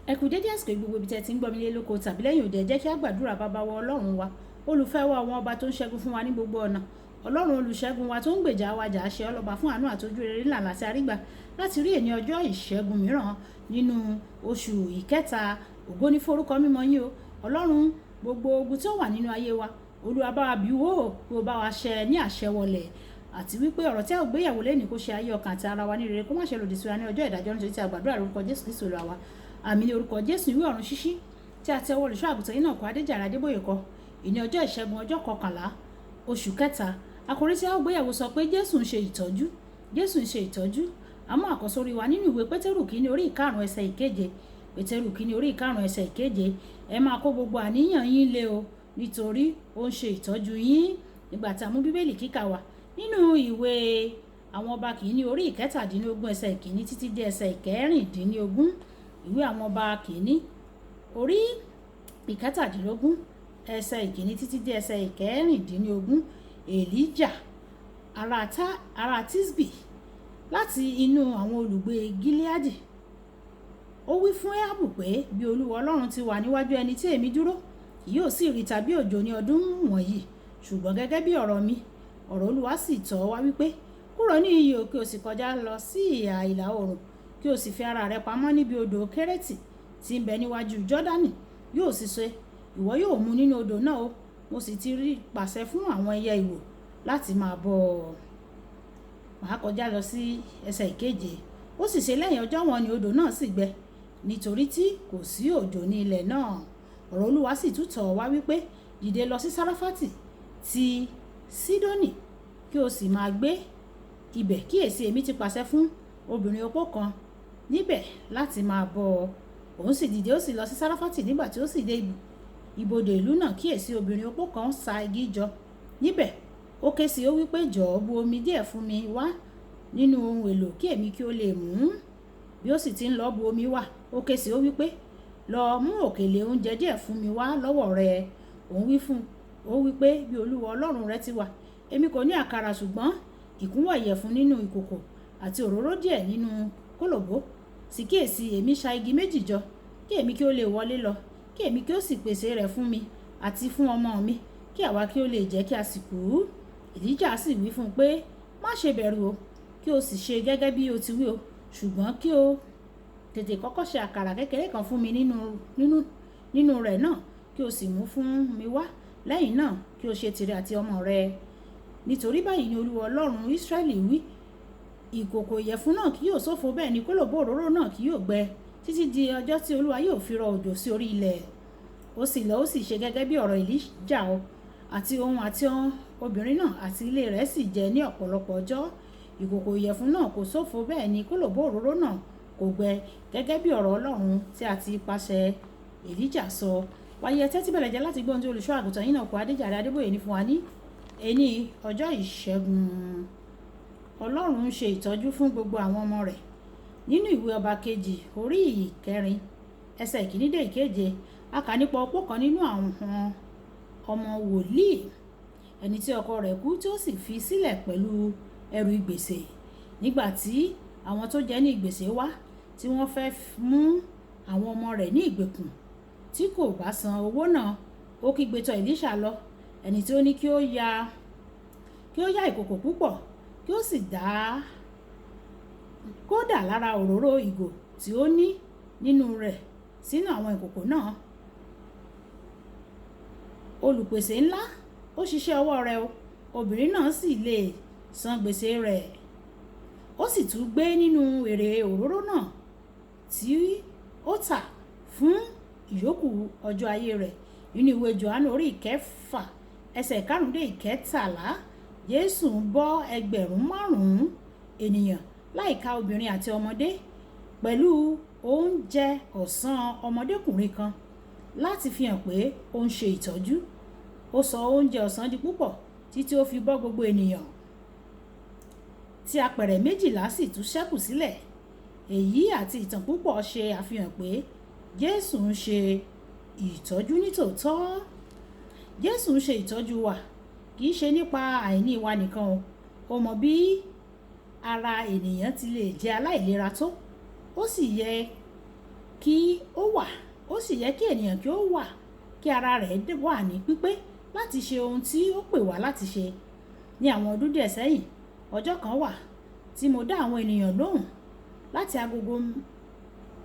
Ẹ kú dédé àsìkò yìí gbogbo ibi tí ẹ ti ń gbọ́ mi lé lóko tàbí lẹ́yìn òde. Ẹ jẹ́ kí a gbàdúrà. Bàbá wa, Ọlọ́run wa, olùfẹ́ wa, àwọn ọba tó ń ṣẹ́gun fún wa ní gbogbo ọ̀nà, Ọlọ́run olùṣẹ́gun wa tó ń gbèjà wa jà, ṣe ọlọ́ba fún àánú àtọ́jú rere ńlá láti àrígbà láti rí èní ọjọ́ ìṣẹ́gun mìíràn nínú oṣù ìkẹta. Ògo ní forúkọ mímọ́ yín o, Ọlọ́run. Gbogbo ogun tí ó wà nínú ayé wa, Olúwa, bá wa bí wó, kó o bá wa ṣẹ ní àṣẹ wọlẹ̀, àti wípé ọ̀rọ̀ tí a ò gbéyàwó lẹ́nìí kó ṣe ayé ọkàn àti ara wa ní rere, kó má ṣe lòdì sí wa ní ọjọ́ ìdájọ́, nítorí tí a gbàdúrà lórúkọ Jésù Kristu Olúwa wa. Àmín ní orúkọ Jésù. Ìwé Ọ̀run Ṣíṣí tí a ti ọwọ́ olùṣọ́ àgùntàn yìí náà kọ, Adéjàre Adébóyè kọ, ìní ọjọ́ ìṣẹ́gun, ọjọ́ 11 oṣù kẹta. Àkòrí tí a ó gbéyàwó sọ pé Jésù ń ṣe ìtọ́jú. Jésù ń ṣe ìtọ́jú. Àmọ́ àkọ́sórí wa nínú ìwé Pétérù kìíní orí 5 ẹsẹ̀ 7. Pétérù kìíní orí 5 ẹsẹ̀ 7: "Ẹ máa kó gbogbo àníyàn yín lé o, nítorí ó ń ṣe ìtọ́jú yín." Nígbà tí a mú Bíbélì kíkà wá nínú ìwé Àwọn Ọba Kìíní orí 17 ẹsẹ̀ 1 títí dé ẹsẹ̀ 16. Ìwé Àwọn Ọba Kìíní orí 17 ẹsẹ̀ 1 títí dé ẹsẹ̀ 16. Èlíjà ará Tisbi láti inú àwọn olùgbé Gileadi, ó wí fún Áhábù pé, "Bí Olúwa Ọlọ́run ti wà, níwájú ẹni tí èmi dúró, kì yóò sí ìrì tàbí òjò ní ọdún wọ̀nyí, ṣùgbọ́n gẹ́gẹ́ bí ọ̀rọ̀ mi." Ọ̀rọ̀ Olúwa sì tọ̀ wá wípé, "Kúrò ní ìyè, kí o sì kọjá lọ sí ìhà ìlà oòrùn, kí o sì fi ara rẹ pamọ́ níbi odò Kérítì tí ń bẹ níwájú Jọ́dánì. Yóò sì ṣe, ìwọ yóò mu nínú odò náà o. Mo sì ti rí pàṣẹ fún àwọn ẹyẹ ìwò láti máa bọ́ ọ." Màá kọjá lọ sí ẹsẹ̀ 7. Ó sì ṣe lẹ́yìn ọjọ́ wọn ni odò náà sì gbẹ, nítorí tí kò sí òjò ní ilẹ̀ náà. Ọ̀rọ̀ Olúwa sì tún tọ̀ wá wípé, "Dìde lọ sí Sáráfátì ti Sídónì, kí o sì máa gbé ibẹ̀. Kíyèsí, èmi ti pàṣẹ fún obìnrin opó kan níbẹ̀ láti máa bọ́ ọ." Òun sì dìde, ó sì lọ sí Sáráfátì. Nígbà tí ó sì dé ibodè ìlú náà, kíyèsí, obìnrin opó kan sa igi jọ níbẹ̀. Ó ké sí i, ó wí pé, "Jọ̀ọ́, bu omi díẹ̀ fún mi wá nínú ohun èlò, kí èmi kí ó lè mú." Bí ó sì ti ń lọ bu omi wá, ó ké sí i, ó wí pé, "Lọ mú òkèlè oúnjẹ díẹ̀ fún mi wá lọ́wọ́ rẹ." Òun wí fún un, ó wí pé, "Bí Olúwa Ọlọ́run rẹ ti wà, èmi kò ní àkàrà, ṣùgbọ́n ìkúnwọ́ ìyẹ̀fun nínú ìkòkò àti òróró díẹ̀ nínú kólòbó. Sì kíyèsí, èmi sa igi méjì jọ, kí èmi kí ó lè wọlé lọ, kí èmi kí ó sì pèsè rẹ̀ fún mi àti fún ọmọ mi, kí àwa kí ó lè jẹ, kí a sì kú." Èlíjà sì wí fún un pé, "Má ṣe bẹ̀rù o, kí o sì ṣe gẹ́gẹ́ bí o ti wí o, ṣùgbọ́n kí o tètè kọ́kọ́ ṣe àkàrà kékeré kan fún mi nínú rẹ̀ náà, kí o sì mú fún mi wá. Lẹ́yìn náà, kí o ṣe tìrẹ àti ọmọ rẹ. Nítorí báyìí ni Olúwa Ọlọ́run Ísírẹ́lì wí: ìkòkò ìyẹ̀fun náà kì yóò ṣófo, bẹ́ẹ̀ ni kólòbó òróró náà kì yóò gbẹ, títí di ọjọ́ tí Olúwa yóò fi rọ òjò sí orí ilẹ̀." Ó sì lọ, ó sì ṣe gẹ́gẹ́ bí ọ̀rọ̀ Èlíjà o. Àti òun àti obìnrin náà àti ilé rẹ̀ sì jẹ ní ọ̀pọ̀lọpọ̀ ọjọ́. Ìkòkò ìyẹ̀fun náà kò ṣófo, bẹ́ẹ̀ ni kólòbó òróró náà kò gbẹ, gẹ́gẹ́ bí ọ̀rọ̀ Ọlọ́run tí a ti pàṣẹ Èlíjà sọ. Wáyé, ẹ tẹ́tí bẹ̀rẹ̀ jẹ́ láti gbọ́ ohun tí olùṣọ́ àgùntàn yìí náà kọ, Adéjàre Adébóyè, ní fún wa ní ení ọjọ́ ìṣẹ́gun. Ọlọ́run ń ṣe ìtọ́jú fún gbogbo àwọn ọmọ rẹ̀. Nínú ìwé Ọba Kejì orí 4 ẹsẹ̀ 1 dé 7, a kà nípa opó kan nínú àwọn ọmọ wòlíì, ẹni tí ọkọ rẹ̀ kú tí ó sì fi sílẹ̀ pẹ̀lú ẹrù ìgbèsè. Nígbà tí àwọn tó jẹ ní ìgbèsè wá, tí wọ́n fẹ́ mú àwọn ọmọ rẹ̀ ní ìgbèkùn tí kò bá san owó náà, ó kígbe tọ̀ Èlíṣà lọ, ẹni tí ó ní kí ó yá ìkòkò púpọ̀, kí ó sì dá kó dà lára òróró ìgò tí ó ní nínú rẹ̀ sínú àwọn ìkòkò náà. Olùpèsè ńlá ó ṣiṣẹ́ ọwọ́ rẹ̀ o, obìnrin náà sì lè san gbèsè rẹ̀. Ó sì tún gbé nínú èrè òróró náà tí ó tà fún ìyókù ọjọ́ ayé rẹ̀. Nínú ìwé Jòhánù orí 6 ẹsẹ̀ 5 dé 13, Jésù ń bọ́ 5,000 ènìyàn láìka obìnrin àti ọmọdé pẹ̀lú oúnjẹ ọ̀sán ọmọdékùnrin kan láti fi hàn pé ó ń ṣe ìtọ́jú. Ó sọ oúnjẹ ọ̀sán di púpọ̀ títí ó fi bọ́ gbogbo ènìyàn, tí apẹ̀rẹ̀ 12 sì tún ṣẹ́kù sílẹ̀. Èyí àti ìtàn púpọ̀ ṣe àfihàn pé Jésù ń ṣe ìtọ́jú nítòótọ́. Jésù ń ṣe ìtọ́jú wa, kì í ṣe nípa àìní wa nìkan o. Ó mọ bí ara ènìyàn ti lè jẹ́ aláìlera tó, ó sì yẹ kí ó wà, ó sì yẹ kí ènìyàn kí ó wà kí ara rẹ̀ wà ní pípé láti ṣe ohun tí ó pè wá láti ṣe. Ní àwọn ọdún díẹ̀ sẹ́yìn, ọjọ́ kan wà tí mo dá àwọn ènìyàn lóhùn láti agogo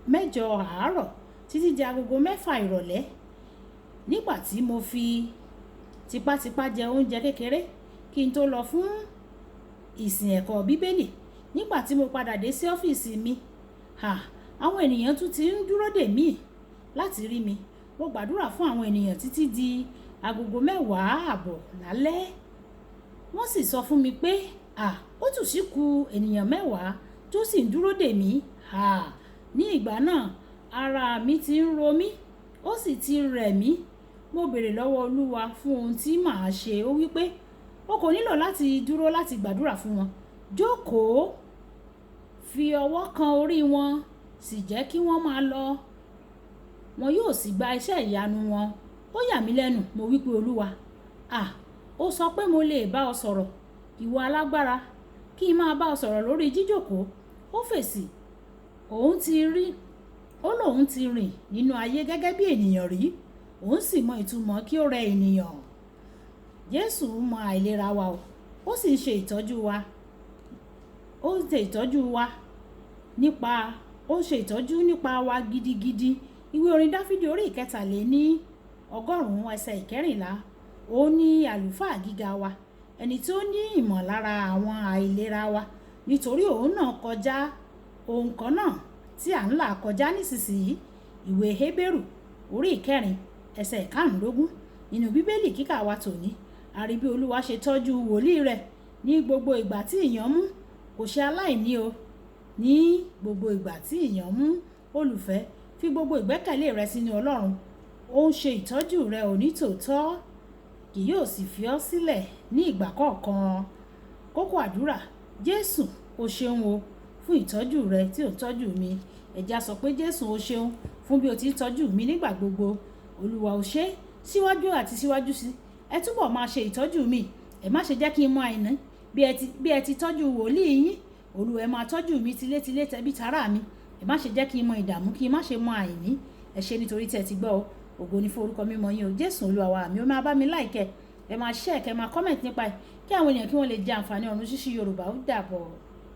8 àárọ̀ títí di agogo 6 ìrọ̀lẹ́. Nígbà tí mo fi tipátipá jẹ oúnjẹ kékeré kí n tó lọ fún ìsìn ẹ̀kọ́ Bíbélì. Nígbà tí mo padà dé sí ọ́fíìsì mi, àwọn ènìyàn tún ti ń dúró dè mí láti rí mi. Mo gbàdúrà fún àwọn ènìyàn títí di agogo 10:30 lálẹ́. Wọ́n sì sọ fún mi pé, ó tún sì kù ènìyàn 10 tó sì ń dúró dè mí. Ní ìgbà náà, ara mi ti ń ro mí, ó sì ti rẹ̀ mí. Mo béèrè lọ́wọ́ Olúwa fún ohun tí màá ṣe. Ó wí pé, o kò nílò láti dúró láti gbàdúrà fún wọn. Jókòó, fi ọwọ́ kan orí wọn, sì jẹ́ kí wọ́n máa lọ. Wọn yóò sì gba iṣẹ́ ìyanu wọn. Ó yà mí lẹ́nu, mo wí pé, Olúwa, ó sọ pé mo lè bá ọ sọ̀rọ̀, ìwọ alágbára, kí n máa bá ọ sọ̀rọ̀ lórí jíjókòó. Ó fèsì, ó lóun ti rìn nínú ayé gẹ́gẹ́ bí ènìyàn rí, òun sì mọ ìtumọ̀ kí ó rẹ ènìyàn. Jésù mọ àìlera wa o, ó sì ń ṣe ìtọ́jú wa. Ó ń ṣe ìtọ́jú wa nípa, ó ń ṣe ìtọ́jú nípa wa gidigidi. Ìwé orin Dáfídì orí 143 ẹsẹ̀ 14. Ó ní àlùfáà gíga wa, ẹni tí ó ní ìmọ̀lára àwọn àìlera wa, nítorí òun náà kọjá ohun kan náà tí à ń là kọjá nísinsìnyí. Ìwé Hébérù orí 4 ẹsẹ̀ 15. Nínú Bíbélì kíkà wa tòní, a rí bí Olúwa ṣe tọ́jú wòlíì rẹ̀ ní gbogbo ìgbà tí ìyàn mú. Kò ṣe aláìní o. Ní gbogbo ìgbà tí ìyàn mú, olùfẹ́, fi gbogbo ìgbẹ́kẹ̀lé rẹ sínú Ọlọ́run. Ó ń ṣe ìtọ́jú rẹ òní tòótọ́, kì yóò sì fi ọ́ sílẹ̀ ní ìgbà kọ̀ọ̀kan. Kókó àdúrà. Jésù, o ṣeun o fún ìtọ́jú rẹ tí ò ń tọ́jú mi. Ẹ jẹ́ á sọ pé Jésù o ṣeun fún bí o ti ń tọ́jú mi nígbà gbogbo. Olúwa o ṣé, síwájú àti síwájú sí. Ẹ túbọ̀ máa ṣe ìtọ́jú mi. Ẹ má ṣe jẹ́ kí n mọ àìní bí ẹ ti tọ́jú wòlíì yín. Olúwa, ẹ máa tọ́jú mi tilétilé tẹbí tará mi. Ẹ má ṣe jẹ́ kí n mọ ìdààmú, kí n má ṣe mọ àìní. Ẹ ṣé nítorí tí ẹ ti gbọ́ o. Ògo ni fún orúkọ mímọ́ yín o. Jésù Olúwa wa, àmín. Ó máa bá mi like ẹ, ẹ máa share, kẹ máa comment nípa ẹ̀ kí àwọn ènìyàn kí wọ́n lè jẹ àǹfààní ọ̀run ṣíṣí Yorùbá. Ó dàbọ̀.